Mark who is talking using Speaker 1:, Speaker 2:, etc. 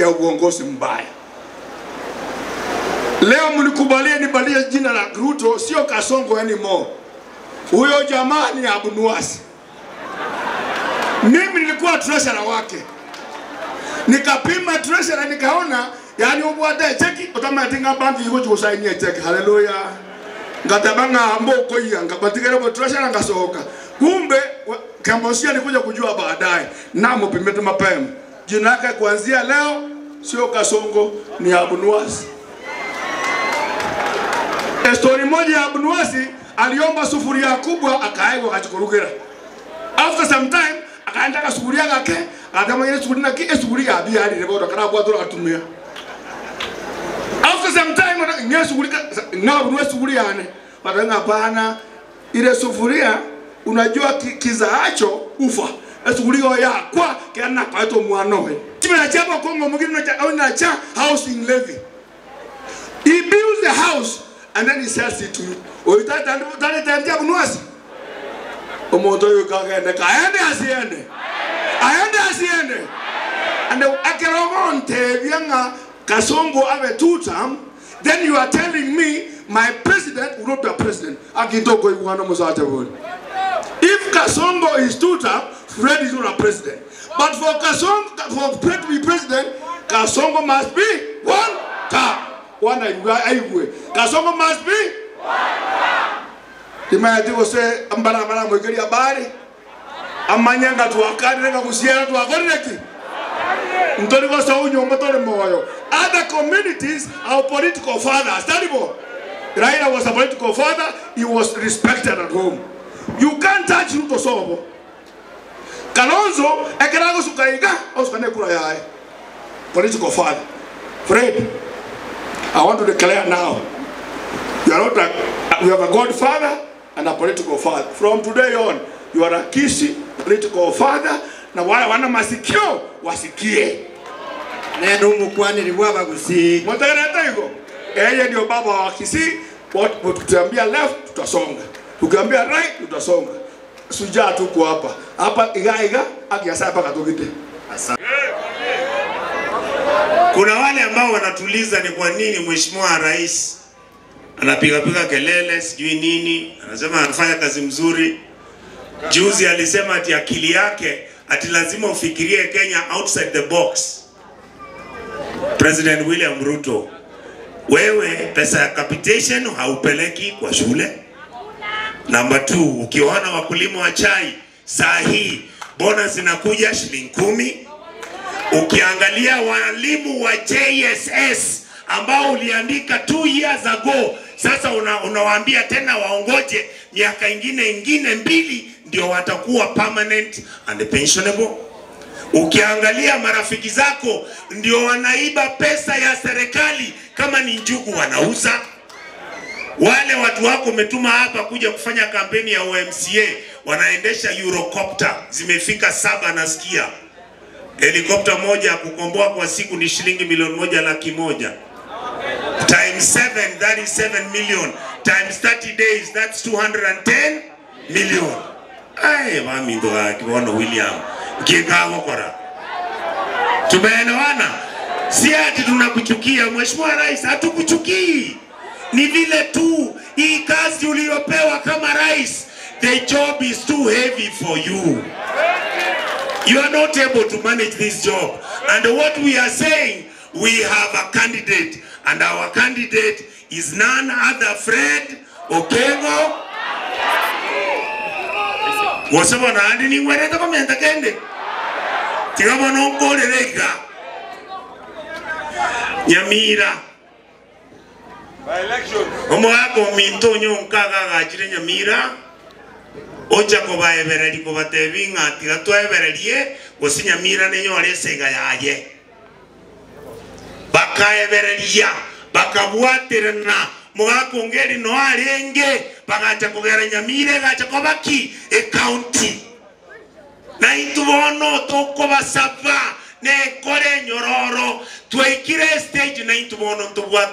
Speaker 1: ya uongozi mbaya. Leo mnikubalie nibalie jina la Ruto, sio Kasongo anymore. Huyo jamaa ni Abunuasi. Mimi nilikuwa treasurer wake. Nikapima treasurer nikaona yani ubwate cheki utamatinga banki yuko kusainia cheki. Haleluya. Ngatabanga amboko iya ngabatikere bo treasurer ngasoka. Kumbe Kamosia alikuja kujua baadaye. Na mpime tu mapema. Jina lake kuanzia leo sio Kasongo, ni Abunuasi. Story moja ya Abunuasi aliomba sufuria kubwa akaegwa akachikurugera. After some time akaenda kasufuria kake akasema ile sufuria ki sufuria abia ali rebo kana kwa tora atumia. After some time nge sufuria na Abunuasi sufuria ane. Watanga hapana ile sufuria unajua kizaacho ufa. Sufuria ya kwa kana kwa to mwanoe. Chimena chapa Kongo mwingine na cha housing levy. He builds the house and then he sells it to you. Oitata Abunuasi. Omoto yukagende kaende asiende. Aende asiende. And akerogonte vyanga Kasongo awe two term, then you are telling me my president will not be a president. Akitoko iguano musaate word. If Kasongo is two term, Fred is not a president. But for Kasongo, for Fred to be president, Kasongo must be one term. One aigwe. Kasongo must be one term. Timayati kose ambara ambara mwekeri habari. Amanyanga tuwakari nga kusiera tuwakoreki. Mtori kosa unyo mtore moyo. Other communities are political fathers. Taribo. Raila was a political father. He was respected at home. You can't touch Ruto sobo. Kalonzo ekerago sukaiga osukane kura yae. Political father. Fred, I want to declare now. You are not a, you have a godfather and a political father. From today on, you are a Kisii political father. Na wale wana masikio wasikie.
Speaker 2: Neno mkwani liwaba kusi.
Speaker 1: Mwatakana hivyo. Yeye ndio baba wa Kisii. Tukiambia left tutasonga. Tukiambia right tutasonga. Sujaa tuko hapa. Hapa iga iga akiasa hapa katokite.
Speaker 2: Asante.
Speaker 3: Kuna wale ambao wanatuliza ni kwa nini Mheshimiwa Rais anapiga piga kelele sijui nini, anasema anafanya kazi mzuri. Juzi alisema ati akili yake ati lazima ufikirie Kenya outside the box. President William Ruto, wewe pesa ya capitation haupeleki kwa shule. Number 2, ukiona wakulima wa chai saa hii bonus inakuja shilingi 10. Ukiangalia walimu wa JSS ambao uliandika 2 years ago, sasa unawaambia tena waongoje miaka ingine 2 ndio watakuwa permanent and pensionable. Ukiangalia marafiki zako ndio wanaiba pesa ya serikali, kama ni njugu wanauza. Wale watu wako umetuma hapa kuja kufanya kampeni ya OMCA wanaendesha Eurocopter, zimefika 7 nasikia. Helikopta moja ya kukomboa kwa siku ni shilingi 1,100,000. Times 7, that is 7 million. Times 30 days, that's 210 million. Ay, mami ndo akiona William. Kigawo kora. Tumeelewana? Si ati tunakuchukia Mheshimiwa Rais, hatukuchukii. Ni vile tu hii kazi uliyopewa kama rais, the job is too heavy for you. You are not able to manage this job. And what we are saying, we have a candidate. And our candidate is none other Fred Okengo. Wasabona andi ni ngwereta komenta kende. Tigabona okorerega. Nyamira.
Speaker 4: By election.
Speaker 3: Omo minto nyonkaga gachire Nyamira. Ocha kobaebereri kobatebinga tiga twaebererie gose Nyamira nenyore esega yaye. Bakaebereria bakabwaterana mugakongeri no arenge bagacha kogera Nyamira gacha kobaki e county. Na intubono tokobasaba ne kore nyororo twaikire stage na intubono tubwa.